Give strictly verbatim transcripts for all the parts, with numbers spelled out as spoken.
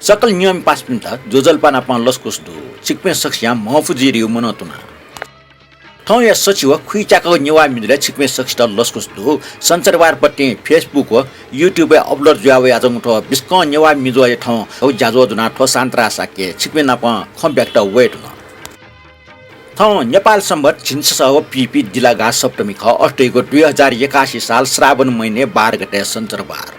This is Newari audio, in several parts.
सकल नियमि पासापिन्त ज्वजलपा नापं लसकुस दु। छिकपिं सकसियां म्हफु जुइ धइगु मनंतुना। थौंया सछि व खुइच्याकागु नेवाः म्युजिकय् छिकपिं सकसित लसकुस दु। सञ्चारबार पतिं Facebook व YouTube-य् upload जुया वयाच्वंगु थ्व बिस्कं नेवाः म्युजिकया थौं हौ ज्याझ्वः ज्वना थ्व सान्तरा शाक्य छिकपिं नापं खँ ब्याकेत वये धुन। थौं नेपाल संवत् झिंछसः व पीपी दिलागा सप्तमी खः, अष्टैगो दुई हजार एकासी साल श्रावण महिने बाह्र गते सञ्चारबार।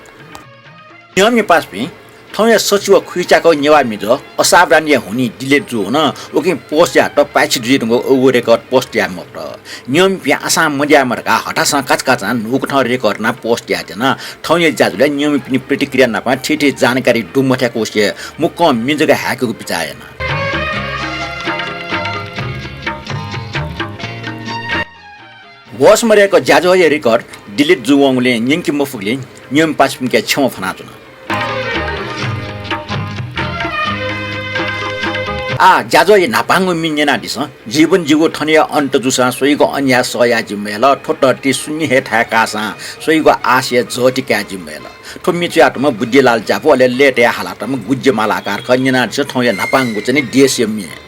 नियमि पासापिं, थौंया सछि व खुइच्याकागु नेवाः म्युजिक असावधानया हुनिं delete जू वन, उकिं post यायेत पाय्छि जुइ धुंगु व record post याये मफुत। नियमिपिं आशां मदियायेमा धकाः हताशां काचाकाचां न्हूगु थें record यानाः post यायेत्यना। थौंया ज्याझ्वलय् नियमिपिनि प्रतिक्रिया नापं थीथी जानकारी दुमथ्याकुसे मुक्कं म्युजिक हाय्‌केगु बिचाः याना। होश मदय्‌क ज्याझ्वःया record delete जूवंगुलिं न्यंके मफुगुलिं नियमि पासापिन्के क्षमा फ्वनाच्वना। आः ज्याझ्वःया न्हापांगु म्ये न्यनादिसँ। जीवन जिगु थनया अन्त जूसां स्वइगु अन्याय सह याये जि मयेल। थ्व धरती शून्य हे थाय् काःसां स्वइगु आशया जःति काये जि मयेल। थ्व म्ये च्वयातःम्ह बुद्धिलाल ज्यापु, अले लय् तयाः हालातःम्ह गुज्जेमाला आकार खः। न्यनादिसँ थौंया न्हापांगु चाहिँ देशया म्ये।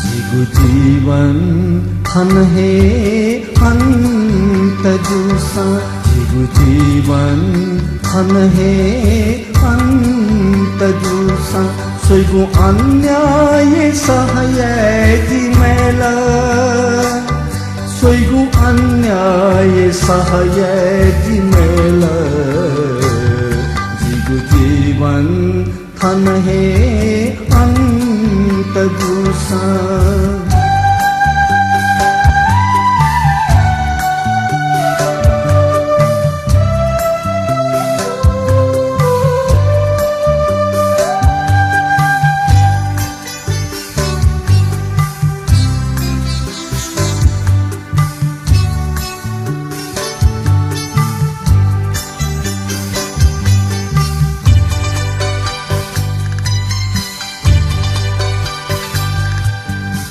जिगु जीवन थन हे अन्त जूसां, जिगु जीवन थन हे अन्त जूसां, स्वइगु अन्याय सह याये जि मयेल, स्वइगु अन्याय सह याये जि मयेल। जिगु जीवन थन हे अन्त जूसां।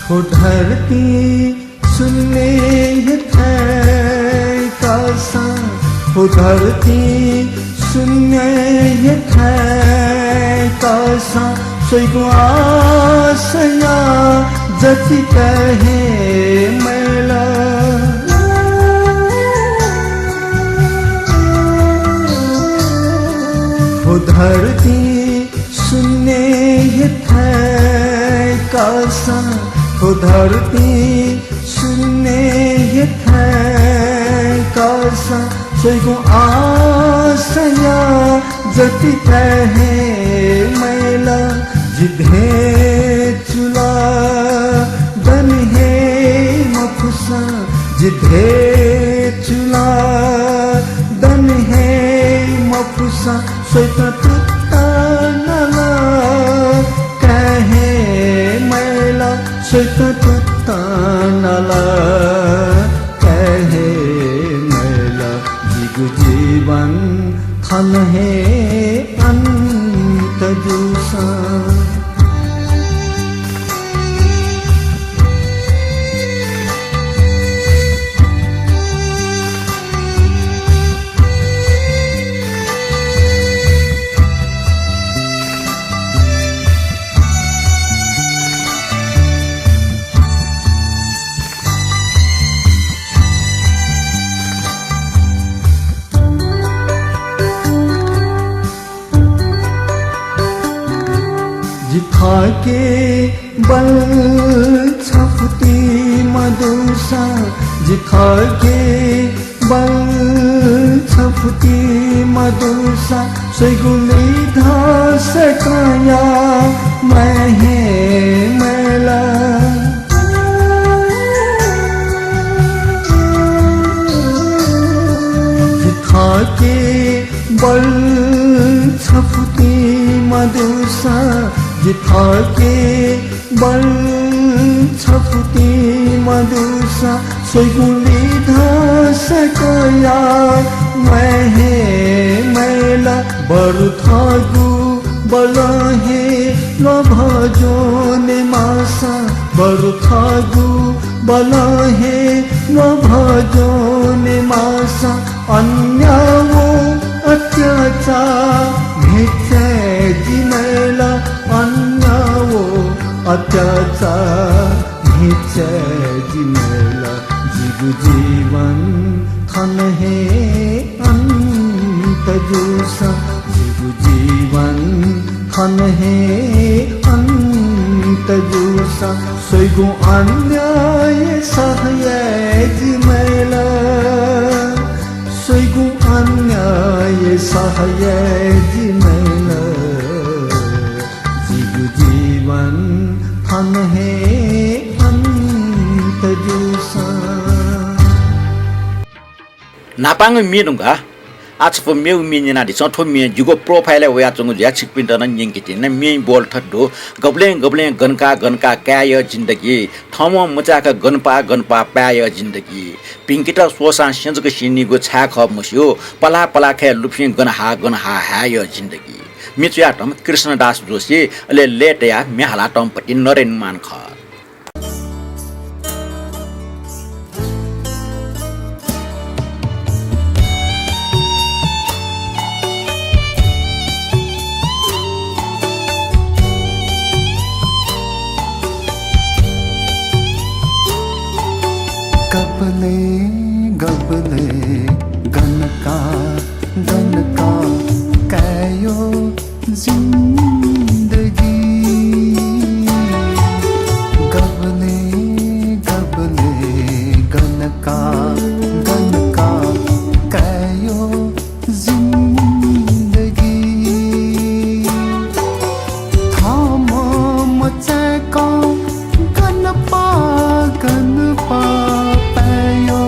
थ्व धरती शून्य हे थाय् काःसां, थ्व धरती शून्य हे थाय् काःसां, स्वइगु आशया जति काये हे मयेल। थ्व धरती शून्य हे थाय् काःसां, थ्व धरती शून्य हे थाय् काःसां, स्वइगु आशया जति काये हे मयेल। जि धयाच्वना दने हे मफुसां, जि धयाच्वना दने हे मफुसां, स्वइत तुत्ताना ला काये हे मयेल, स्वइत तुत्ताना ला काये हे मयेल। जिगु जीवन थन हे अन्त जूसां। जि थःके बल छफुति मदुसां, जि थःके बल छफुति मदुसां, स्वइगु लिधंस कयाः महे मयेल। जि थःके बल छफुति मदुसां, जि थः केवल छफुति मदुसा स्वइगुं लिधंसा कयाः म्वाये हे मयला। बरु थःगु बलं हे ल्वभः ज्वने माःसा, बरु थःगु बलं हे ल्वभः ज्वने माःसा, अन्याय व अत्याचार म्हिचाये जिमयला, अन्याय व अत्याचार म्हिचाये जिमयला। जिगु जीवन थन हे अन्त जूसा, जिगु जीवन थन हे अन्त जूसा, स्वइगुं अन्याय सह याये जिमयला। स्वइगुं अन्याय सह याये जिमयला। जिगु जीवन थन हे अन्त जूसा। न्हापांगु म्ये धुंकाः आः छपु मेगु म्ये न्यनादिसँ। थ्व म्ये जिगु profile-य् वयाच्वंगु जुयाः छिकपिन्त नं न्यंके तिनि। म्येया बोल थथे दु। गबलें गबलें गन का गन का काय्‌या जिन्दगी, थःम्हं मचाय्‌क गन पाः गन पाः पाय्‌या जिन्दगी। भिंकेत स्वःसां सें जक स्यनीगु छाय् खः मस्यू, पलाः पलाखय् लुफिं गन हा गन हा हाय्‌या जिन्दगी। म्ये च्वयातःम्ह कृष्णदास जोशी, अले लय् तयाः म्ये हालातःम्ह पति नरेन मान खः। गबलें गबलें गन का गन का काय्‌या जिन्दगी। गबलें गबलें गन का गन का काय्‌या जिन्दगी। थःम्हं मचाय्‌क गन पाः गन पाः पाय्‌या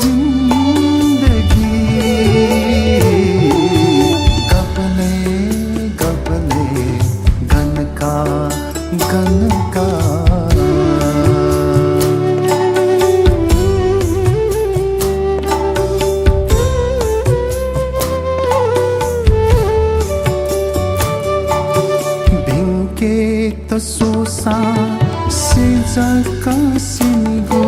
जिन्दगी। गबलें गबलें गन का गन का। भिंकेत स्वःसां सें जक स्यनीगु,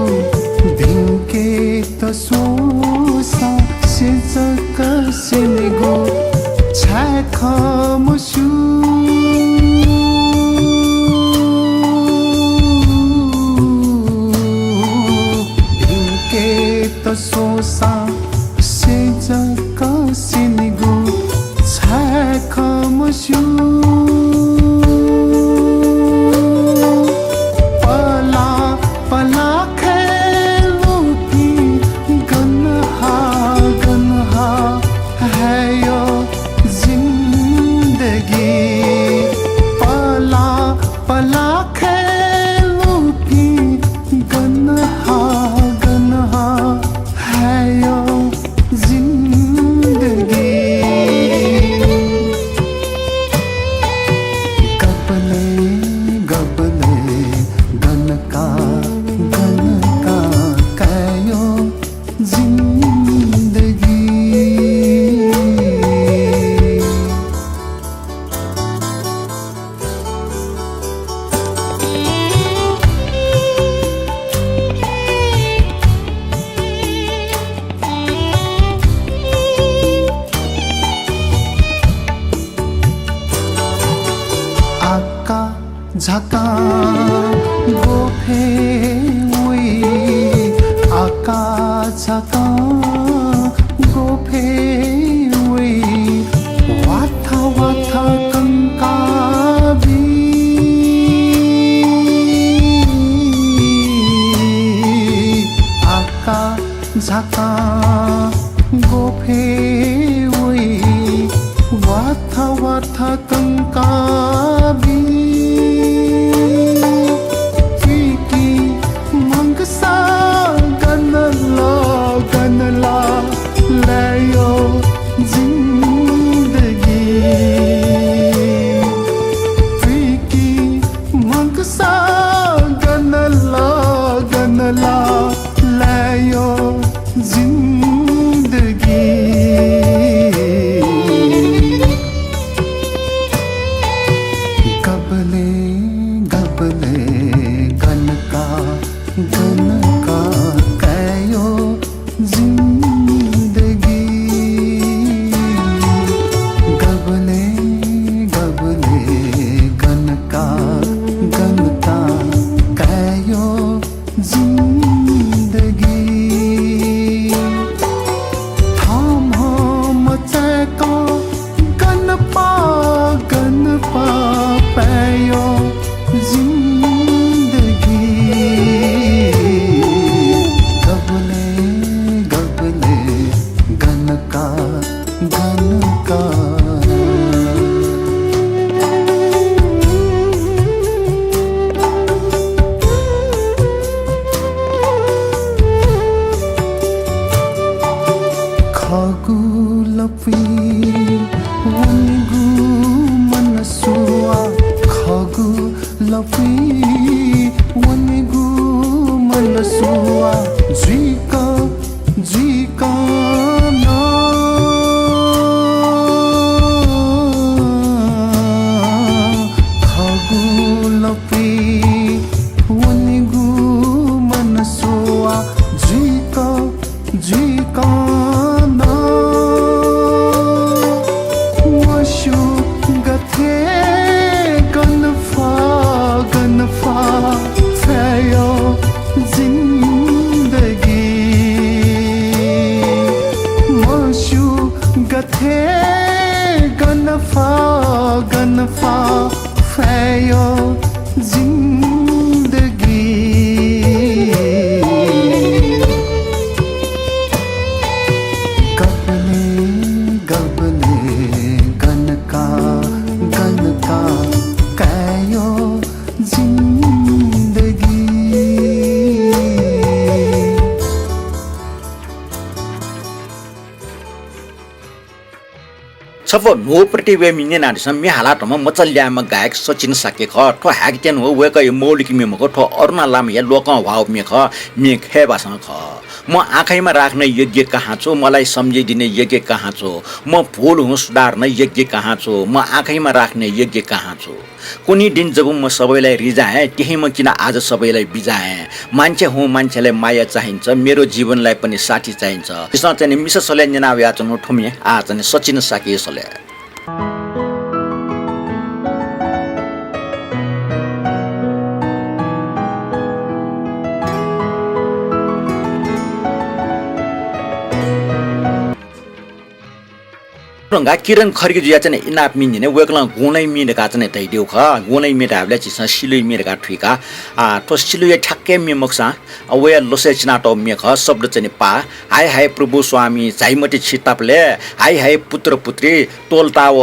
भिंकेत स्वःसां सें जक स्यनीगु छाय् खः मस्यू। भिंकेत स्वःसां सें जक स्यनीगु छाय् खः मस्यू। पलाः पलाखय् लुफिं गन हा गन हा हाय्‌या जिन्दगी। पलाः पलाखय् लुफिं गन हा गन हा हाय्‌या जिन्दगी। गबलें गबलें गन का गन का काय्‌या जिन्दगी। आकाझाकां ग्वःफय् वइ, आकाझाकां ग्वःफय् वइ, वाथा वाथा कंकाः बी। आकाझाकां ग्वःफय् वइ, वाथा वाथा कंकाः बी। थुइके मंकसा गन ला, गन ला लाय्‌या जिन्दगी। थुइके सा गनला गनला लयो जिन्दगी। गबले गबले गनका गनका कयो जिन्दगी। गबले गबले गनका गनका कयो जिन्दगी। थम्ह मचाय्क गनपा गनपा पायो जिन्दगी। गबले गबले गनका गनका। खगु लपुइ वनेगु मनसुवा, खगु लपुइ वनेगु मनसुवा जुइक जुइक नं। खगु लपुइ वनेगु मनसुवा जुइक जुइक नं। मस्यू गथे गनफा गनफा फयो जिन्दगी। मस्यू गथे गनफा गनफा फयो जिन्दगी। गबले गबले गनका गनका कयो जिन्दगी। छपु न्हू प्रतिवेमी न्यनादिसँ। म्ये हालातःम्ह मचा ल्याय्म्ह गायक सचिन शाक्य खः। थ्व हाकथें व वय्कःया मौलिक म्ये मखु, थ्व अरुणा लामाया लोकं ह्वाःगु म्ये खः। म्ये खय्बासं खः। म आँखैमा राख्न योग्य कहाँ छु, मलाई सम्झिदिने योग्य कहाँ छु, म भूल हुँ सुधार्न योग्य कहाँ छु, म आँखैमा राख्ने योग्य कहाँ छु। कुन्हु दिन जब म सबैलाई रिजाएँ, त्यहीं म किन आज सबैलाई बिजाएँ। मान्छे हुँ, मान्छेलाई माया चाहिन्छ, मेरो जीवनलाई पनि साथी चाहिन्छ। झीसं चाहिँ नि मिसा सलय् न्यना वयाच्वनागु थ्व म्ये, आः चाहिँ नि सचिन शाक्यया सलय्। न्हूगु किरण खड्गीजुया चाहिँ नि इनाप म्ये न्यने। वय्कलं गुँलँय् म्ये धकाः चाहिँ नि धयादीगु खः। गुँलँय् म्ये धायेबलय् झीसं सिलुया म्ये धकाः थुइका। आ, थ्व सिलुया ठ्याक्कै म्ये मखुसां, आ, वया लसय् चिनातःगु म्ये खः। शब्द चाहिँ नि पाः। हाय हाय प्रभु स्वामी, झाइ मते छि तापालय्। हाय हाय पुत्र पुत्री, त्वःताव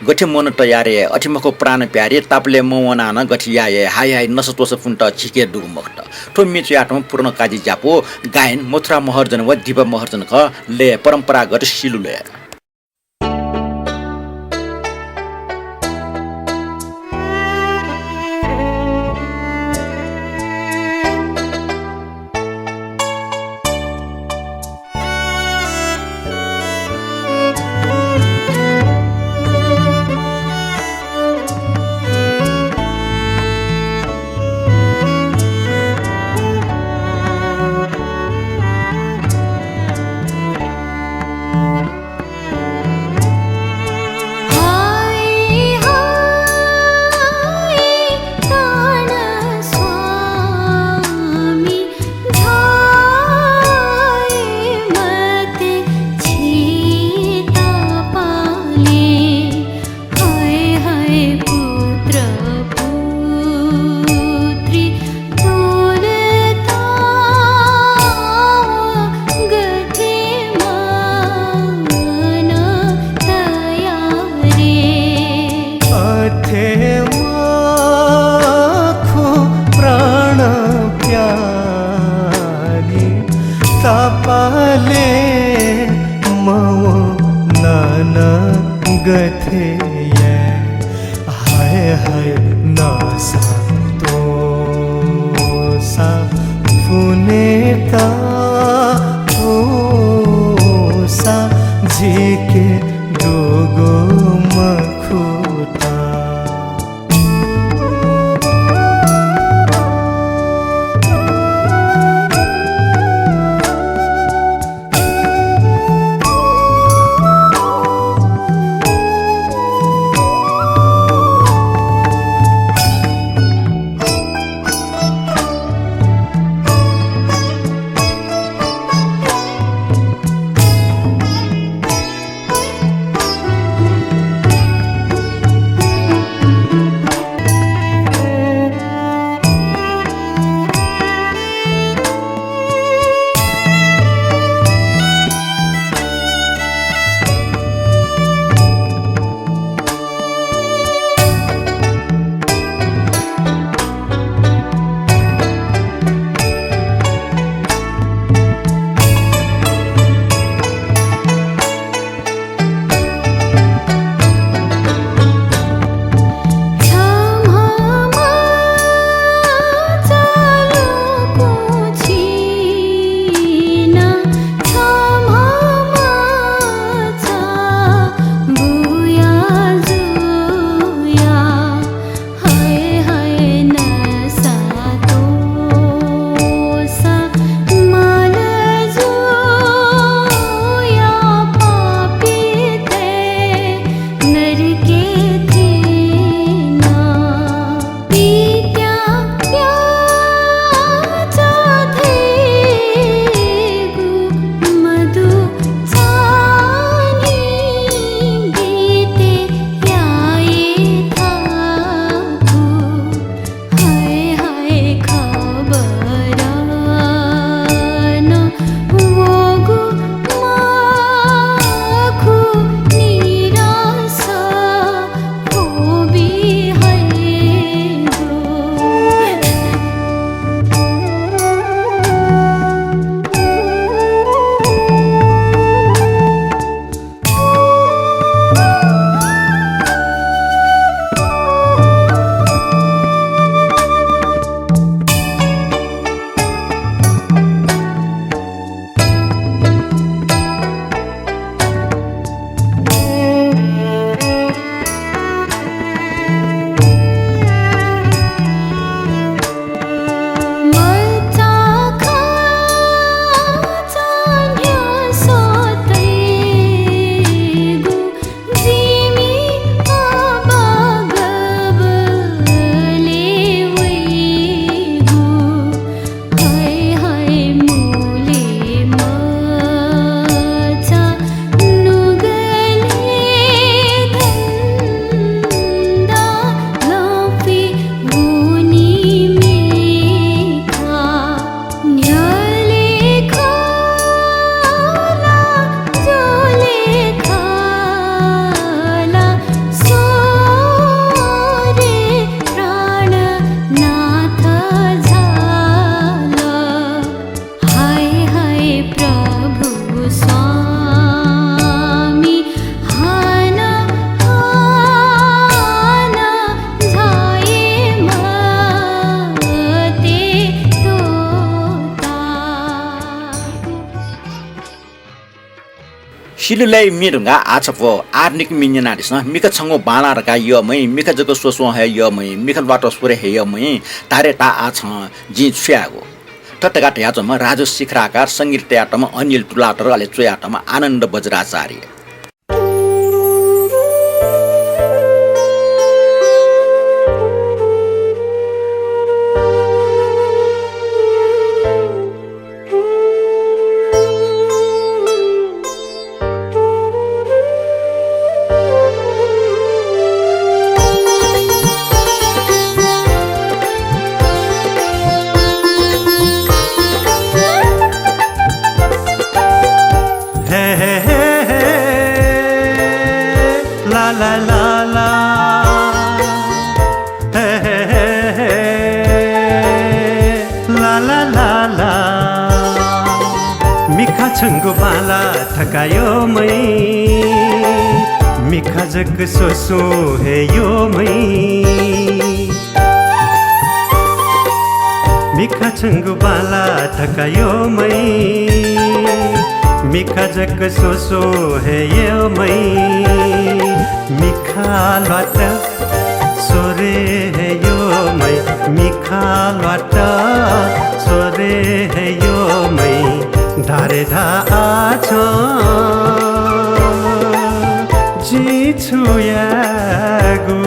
गथे मन तयार याये। अथे मखु प्राण प्यारी, तापालय् मवनाः नं गथे याये याये। हाय हाय नसा त्वःसा पुन्त झीके दुगु मखुत। थ्व म्ये च्वयातःम्ह पूर्ण काजी ज्यापु, गायन मथुरा महर्जन व दिपा महर्जन खः, लय् परम्परागत सिलु लय्। अथे मखु प्राण प्यारी, तापालय् मवनाः नं गथे याये। हाय हाय नसा त्वः तिलुलाइ मि धुंकाः आः छपु आधुनिक मि न्यनादिसँ। मिखा छंगु बांलाः धकाः यःम्ह, मिखा जक स्वस्वं हे यःम्ह, मिखा ल्वात स्वरे हे यःम्ह, धारे धा आः छं जिं छु यायेगु? थथे धकाः धयाच्वंम्ह राजु शिखराकार, संगीत तयातःम्ह अनिल तुलाधर, अले च्वयातःम्ह आनन्द वज्राचार्य। हे, हे, हे, हे, ला, ला, ला, ला। हे, हे, हे, हे, ला, ला, ला, ला। मिखा छंगु बांलाः धकाः यःम्ह, मिखा जक स्वस्वं हे यःम्ह। मिखा छंगु बांलाः धकाः यःम्ह, मिखा जक स्वस्वं हे यःम्ह। मिखा ल्वात स्वरे हे यःम्ह, मिखा ल्वात स्वरे हे यःम्ह। धारे धा आः छं जिं छु यायेगु?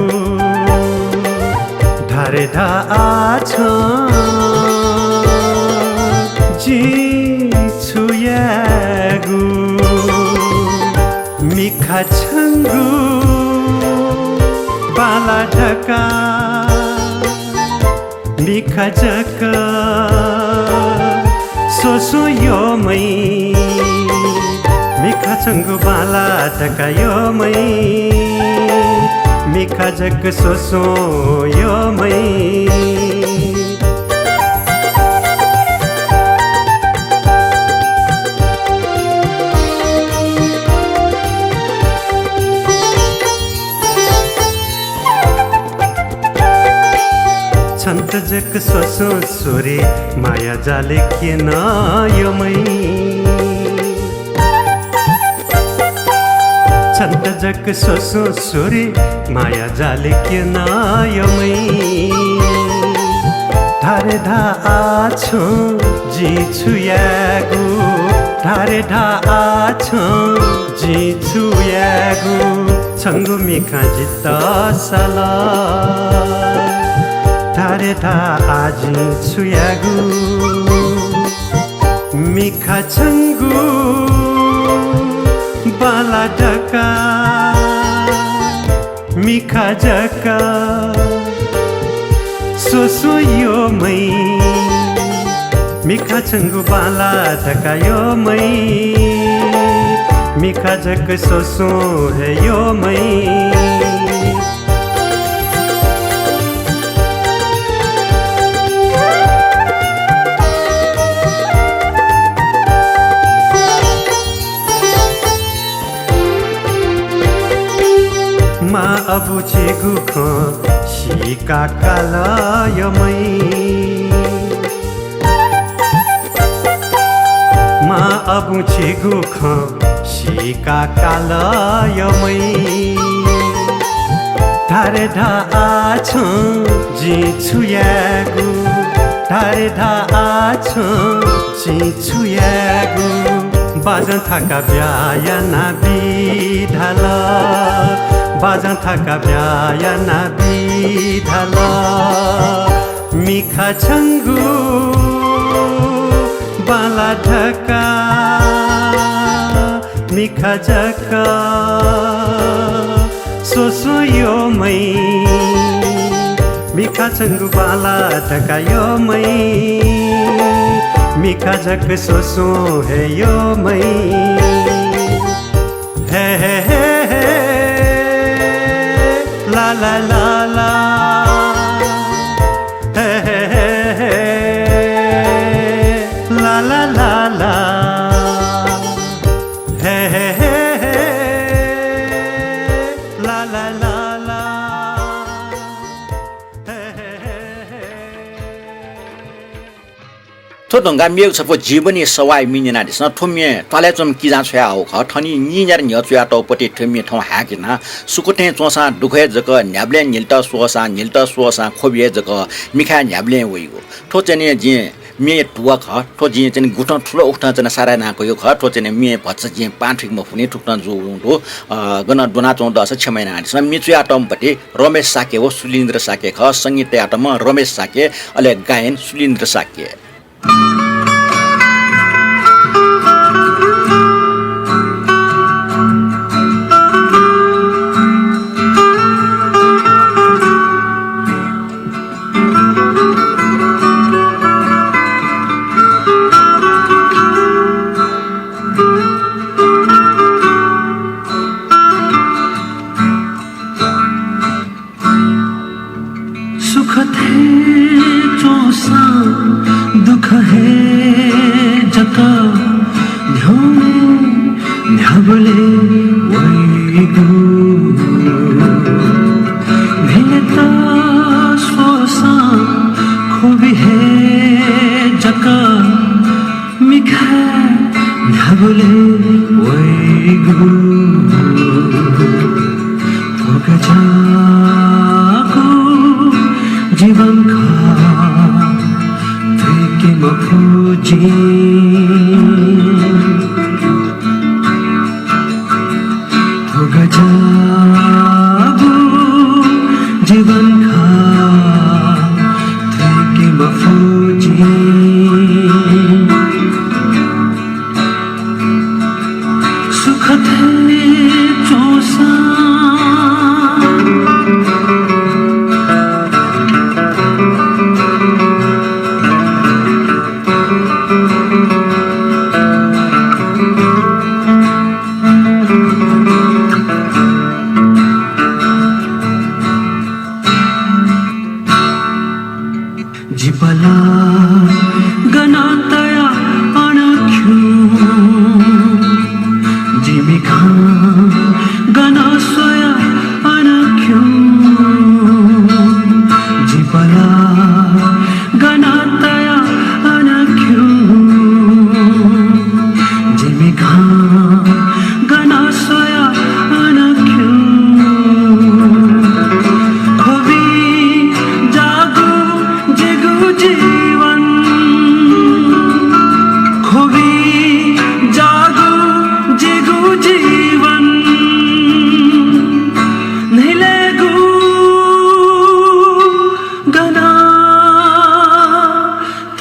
धारे धा आः छं जिं छु यायेगु? मिखा छंगु बांलाः धकाः मिखा जक स्वस्वं यःम्ह, मिखा छंगु बांलाः धकाः यःम्ह, मिखा जक स्वस्वं यःम्ह। छन्त जक स्वस्वं स्वरे माया जालय् क्यन यःम्ह। छन्त जक स्वस्वं स्वरे माया जालय् क्यन यःम्ह। धारे धा आः छं जिं छु यायेगु? धारे धा आः छं जिं छु यायेगु? छंगु मिखां जितः साल। धारे धा आः जिं छु यायेगु? मिखा छंगु बांलाः धकाः मिखा जक स्वस्वं यःम्ह। मिखा छंगु बांलाः धकाः यःम्ह, मिखा जक स्वस्वं हे यःम्ह। मां अबुं छिगु खँ सीकाः काल यःम्ह। मां अबुं छिगु खँ सीकाः काल यःम्ह। धारे धा आः छं जिं छु यायेगु? धारे धा आः छं जिं छु यायेगु? बाजं थाका ब्याहा यानाबी धाल, बाजं थाका ब्याहा यानाबी धाल। मिखा छंगु बांलाः धकाः मिखा जक स्वस्वं यःम्ह। मिखा छंगु बांलाः धकाः यःम्ह, मिखा जक स्वस्वं हे यःम्ह। हे, हे, हे, हे, ला, ला, ला, ला। हे, हे, हे, हे, ला, ला, ला, ला। हे, हे, हे, हे, ला, ला, ला, ला। हे, हे, हे, हे। थ्व धुंकाः मेगु छपु जीवनी सवाःया म्ये न्यनादिसँ। थ्व म्ये त्वालय् च्वंम्ह किजां छ्वयाहःगु खः। थनि नीन्यादँ न्ह्यः च्वयातःगु पति थ्व म्ये थौं हाय्‌के ना। सुखथें च्वंसां दुःखय् जक, न्ह्याबलें न्हिलेत स्वःसां, न्हिलेत स्वःसां ख्वबिया जक, मिखाय् न्ह्याबलें वइगु। थ्व चाहिँ जिं म्ये धुवा खः। थ्व जिं चाहिँ गुथं थुल उकथं चाहिँ साराय् याना कयागु खः। थ्व चाहिँ म्ये भचा जिं पाहां थुइके मफुनि, थुकथं जूगु दु। अ, गनं द्वनाच्वंगु दःसा क्षमा यानादिसँ। म्ये च्वयातःम्ह पति रमेश शाक्य व सुलिन्द्र शाक्य खः। संगीत तयातःम्ह रमेश शाक्य, अले गायन सुलिन्द्र शाक्य। सुखथें च्वंसां दुःख हे जक, न्ह्यःने न्ह्याबलें वइगु। न्हिलेत स्वःसां ख्वबि हे जक, मिखाय् न्ह्याबलें वइगु। थ्व गज्याःगु जीवन खः, थुइके मफु जिं। थ्व गज्याःगु जीवन खः, थुइके मफु जिं। सुखथें च्वंसां जि पलाः गन तया अन खिउँ, जि मिखां गन स्वया अन खिउँ, जि पलाः गन तया अन खिउँ, जि मिखां गन स्वया अन खिउँ। ख्वबि जाःगु जिगु जीवन, ख्वबि जाःगु जिगु जीवन, न्हिलेगु गन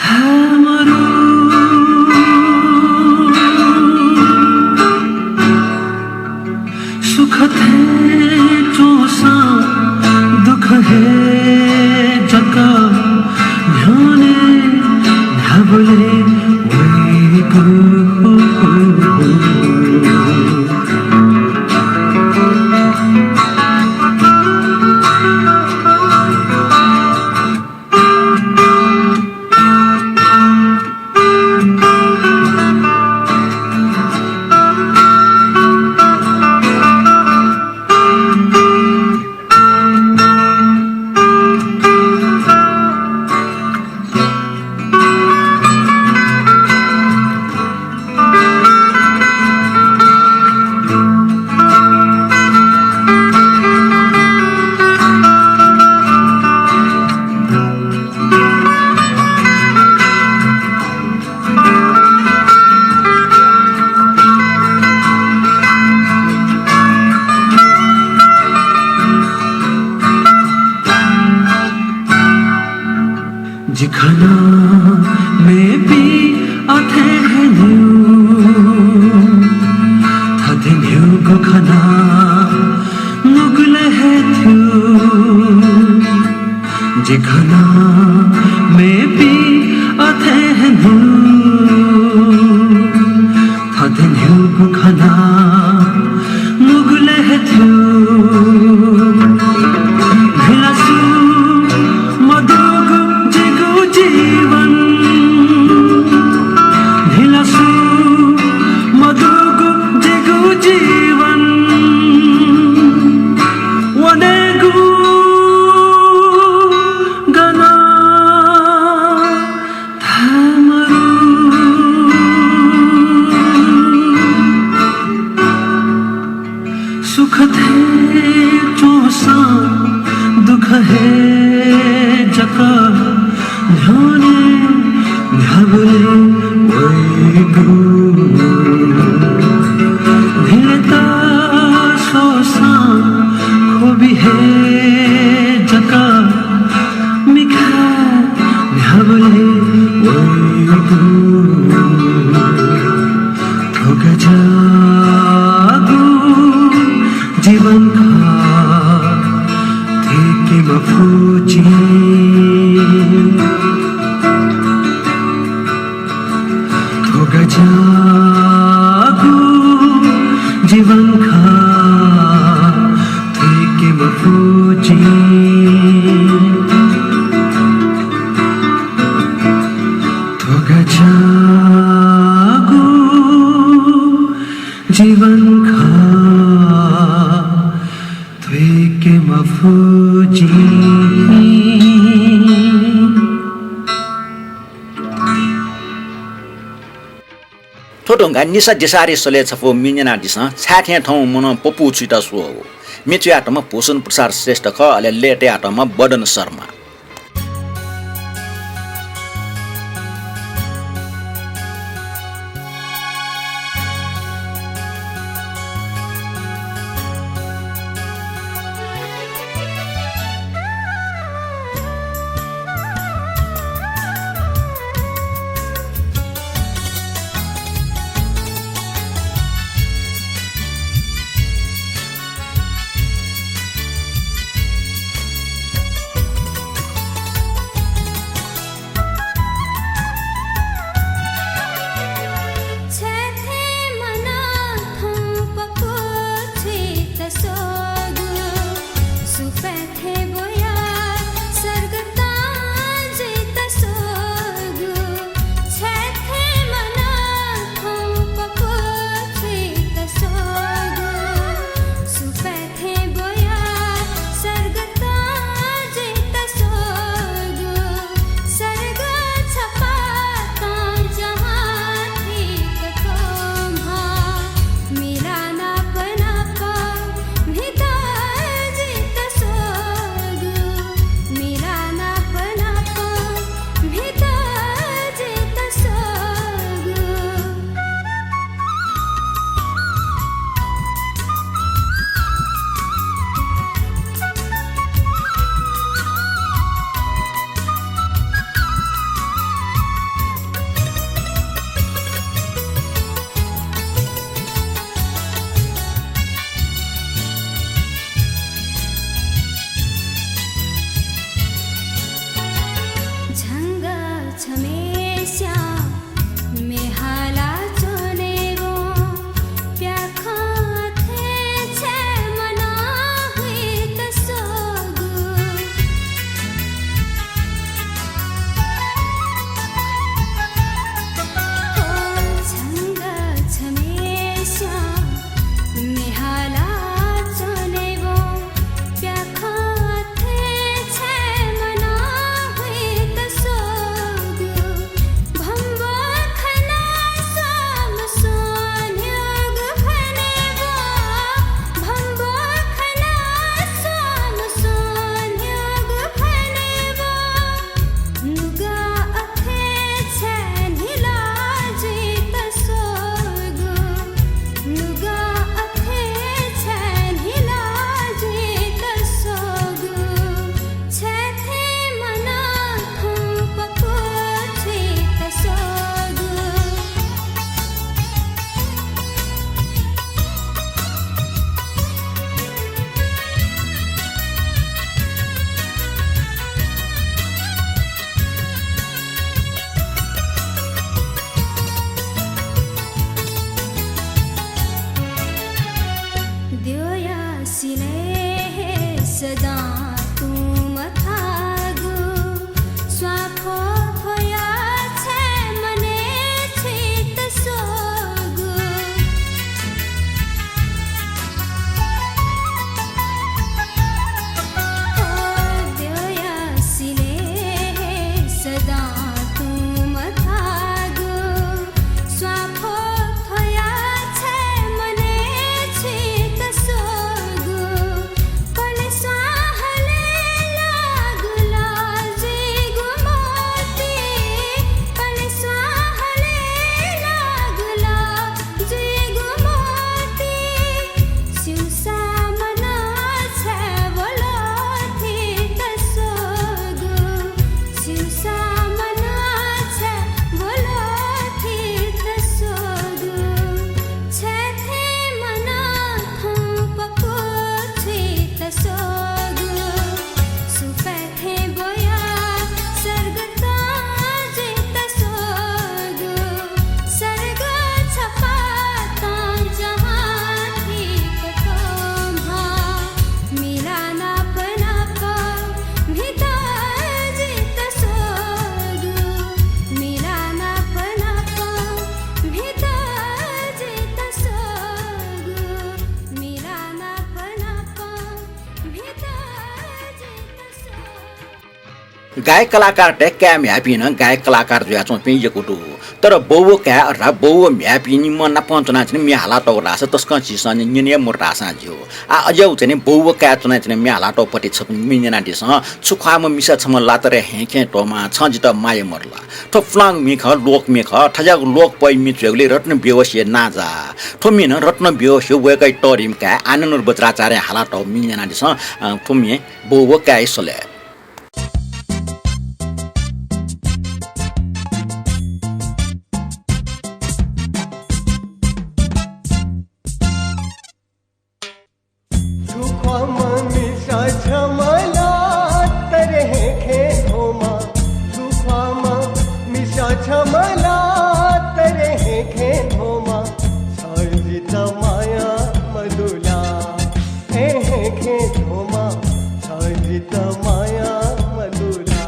थाय् मरु। सुखथें च्वंसां दुःख हे जक, न्ह्यःने न्ह्याबलें वइगु। जि खना मेपिं अथे हे न्ह्यू, थथे न्ह्यूगु खना नुगलय् हे थ्यू। जि खना मेपिं अथे हे न्ह्यू, थथे न्ह्यूगु खना नुगलय् हे थ्यू। न्हिलासु मदुगु जिगु जीवन, न्हिलासु मदुगु जिगु जीवन, वनेगु गन थाय् मरु। गान्धीसा दिसारी सलय् छपु मि न्यनादिसँ, छाय् थें थौं मनं पपू छुइत स्वःगु। मि च्वयातःम्ह भूषण प्रसाद श्रेष्ठ खः, अले लय् तयातःम्ह बदन शर्मा। गायक कलाकारतय् काय् म्ह्याय्‌पिं नं गायक कलाकार जुयाच्वंपिं यक्व दु। तर बौ व काय् अथवा बौ व म्ह्याय्‌पिं निम्हं नापं च्वनाच्वने म्ये हालातःगु धाःसा तसकं झीसं न्यने मदु धाःसां ज्यू। आः अज्याःगु चाहिँ बौ व काय् च्वनाच्वने म्ये हालातःगु पति छपिं म्ये न्यनादिसँ। छु ख्वाःम्ह मिसा छम्ह लात रे हेंखें ध्वमा, छं जितः माया मदु ला? थ्व पुलांगु म्ये खः, लोक म्ये खः। थज्याःगु लोक पै म्ये च्वय्‌गुलिं रत्न बेहोसया नां जाः। थ्व म्ये नं रत्न बेहोसया वय्‌कःया तःधिम्ह काय् आनन्द बज्राचार्यं हालातःगु म्ये न्यनादिसँ। अ, थ्व म्ये बौ व काय् स्वले। छु ख्वाःम्ह मिसा छम्ह लात रे हेंखें ध्वमा, छु ख्वाःम्ह मिसा छम्ह लात रे हेंखें ध्वमा, छं जितः माया मदु ला? ए हेंखें ध्वमा, छं जितः माया मदु ला?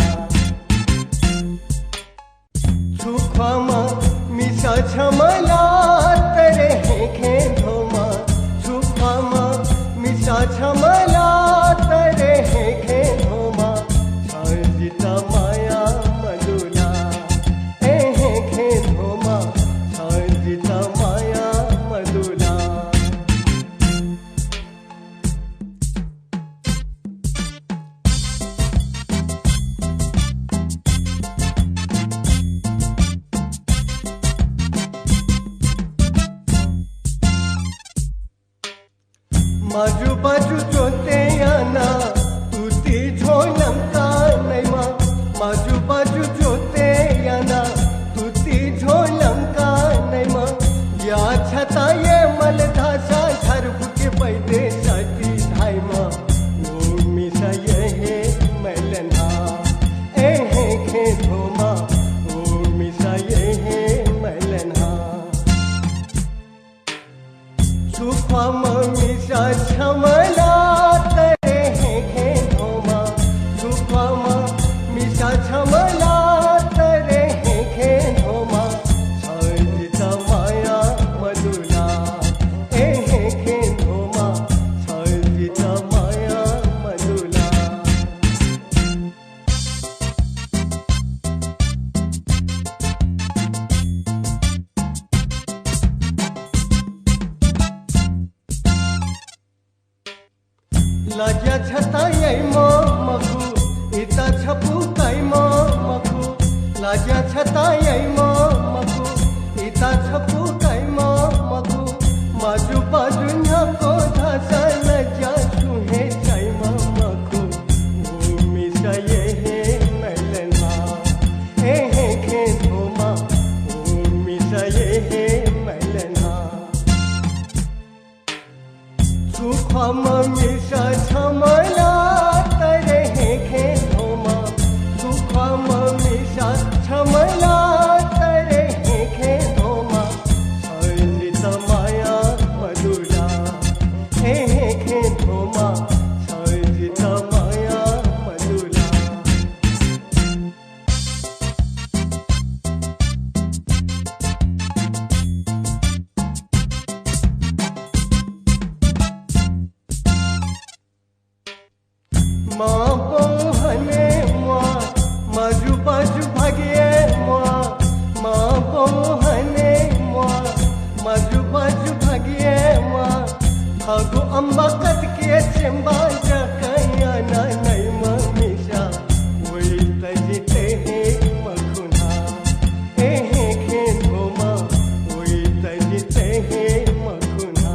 छु ख्वाःम्ह मिसा छम्ह लात रे हेंखें ध्वमा, छु ख्वाःम्ह मिसा छम्ह लात रे हेंखें ध्वमा, छं जितः माया मदु ला? ए हेंखें ध्वमा, छं जितः माया मदु ला? माजुबाजु ज्वतय् यानाः तुति झ्वलंका नयेमा, माजुबाजु ज्वतय् यानाः तुति झ्वलंका नयेमा, या छता ये मल धाःसा झारफुके बैद्य साथी धायेमा, ओ मिसाया हे मय्‌लना। ए हेंखें ध्वमा, ओ मिसाया हे मय्‌लना। छु ख्वाःम्ह मिसा छम्ह लात रे हेंखें ध्वमा, छु ख्वाःम्ह मिसा छम्ह लात रे हेंखें ध्वमा, छं जितः माया मदु ला? ए हेंखें ध्वमा, छं जितः माया मदु ला? लज्या छता याइम्ह मखु, इता छपु काइम्ह मखु। लज्या छता याइम्ह मखु, इता छपु काइम्ह मखु। माजुबाजु न्ह्याक्व धाःसा लज्या छुं हे चाइम्ह मखु। ओ मिसाया हे मय्‌लना। ए हेंखें ध्वमा, ओ मिसाया हे मय्‌लना। छु ख्वाःम्ह मिसा छम्ह लात रे हेंखें ध्वमा, छु ख्वाःम्ह मिसा छम्ह लात रे हेंखें ध्वमा, छं जितः माया मदु ला? ए हेंखें ध्वमा, छं जितः माया मदु ला? मांबौ हनेम्वाः, माजुबाजु भागिये म्वाः। मांबौ हनेम्वाः, माजुबाजु भागिये म्वाः। हगु अम्बा कतके चेम्बा जक याना नइम्ह मिसा, वइत जितः हे मखुना। ए हेंखें ध्वमा, वइत जितः हे मखुना।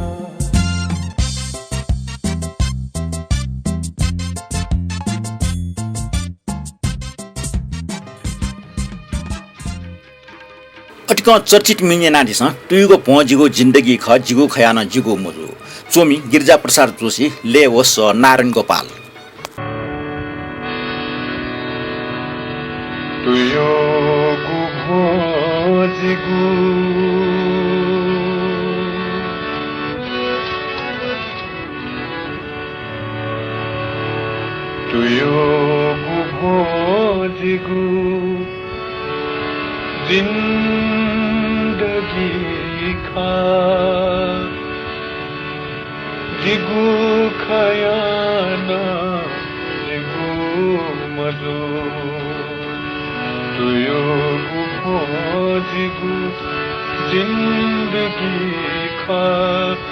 अतिकं चर्चित म्ये न्यनादिसँ। तुयुगु भ्वं जिगु जिन्दगी खः, जिगु खयाः नं जिगु मजू। च्वमि गिरिजा प्रसाद जोशी, लय् व सः नारायण गोपाल। तुयुगु भ्वं जिगु, तुयुगु भ्वं जिगु, जिन्दगी खः, जिगु खयाः नं जिगु मजू। तुयुगु भ्वं जिगु जिन्दगी खः,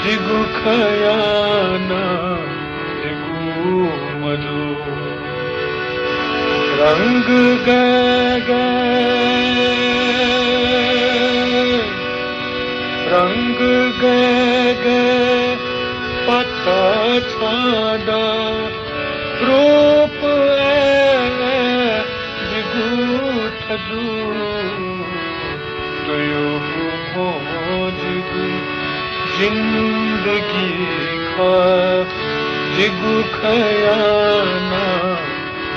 जिगु खँया नं जिगु मजू। रंग गय् गय्, रंग गय् गय् पता छां दः, रूप अय् जिगु थजू। तुयुगु भ्वं जिगु जिन्दगी खः, जिगु खँया नं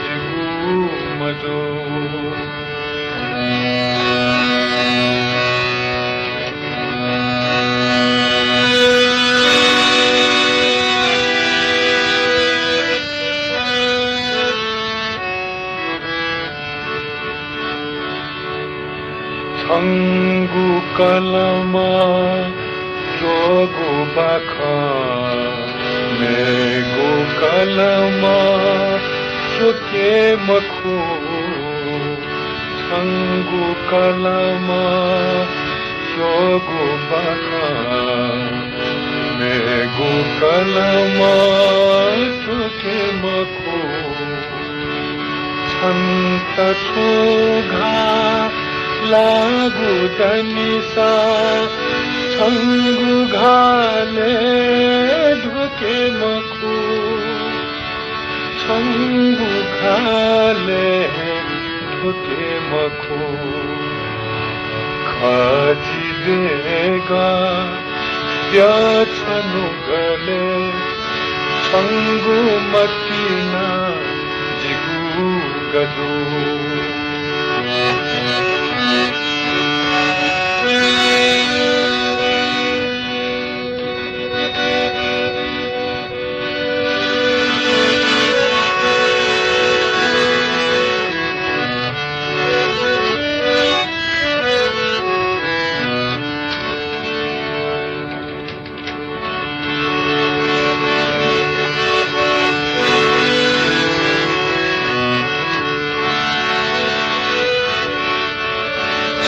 जिगु मजू। छंगु कलमं च्वःगु बाखं मेगु कलमं च्वके मखु। छंगु कलमं च्वःगु बाखं मेगु कलमं च्वके मखु। छन्त छुं घाः लाःगु दनिसा छंगु घालय् ध्वके मखु। छंगु घालय् ध्वके मखु। खजि देगः द्यः छन्हु गले छंगु मतिना जिगु गजू।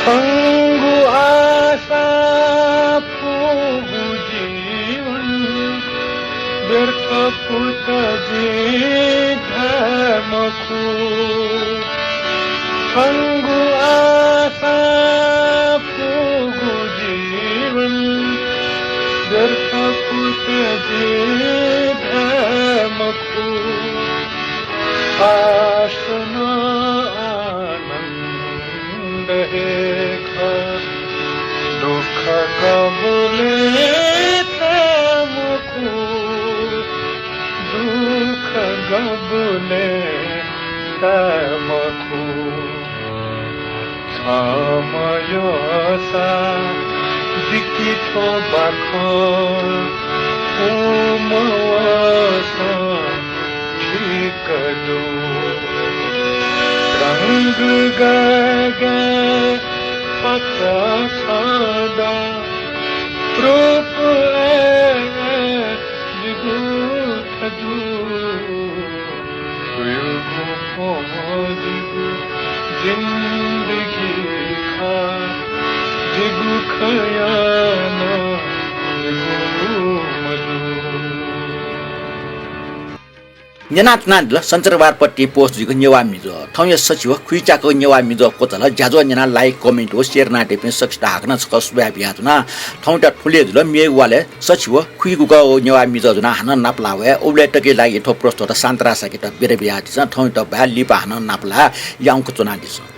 छंगु आशा फुगु जीवन व्यर्थ फुत जिं धाये मखु। छंगु आशा फुगु जीवन व्यर्थ फुत जिं धाये मखु। आश नं आनन्द हे खः, दुःख गबलें ताये मखु, दुःख गबलें ताये मखु। छम्ह यःसा जिके थ्व बाखं, उम्ह वःसा ठीक दु। रंग गय् गय् पता छां दः, रूप अय् जिगु थजू। तुयुगु भ्वं जिगु जिन्दगी खः, जिगु खँया नं जिगु मजू। न्यनाच्वनादिल सञ्चारवार पट्टि post जुइगु नेवाः म्हिगः। थौंया सछि व खुइच्याकःगु नेवाः म्हिगः क्वचाल। ज्याझ्वः न्यनाः like, comment व share यानादीपिं सकसित हाकनं छकः सुभाय् बियाच्वना। थौंयात थुलि हे जुल, मेगु वालय् सछि व खुइगुगः नेवाः म्हिगः ज्वनाः हानं नापलाः वये। उबलय् तकया लागि थ्व प्रस्तोता शान्तराज शाक्ययात बिदा बियादिसँ। थौंयात बाय्, लिपा हानं नापलाः, याउँक च्वनादिसँ।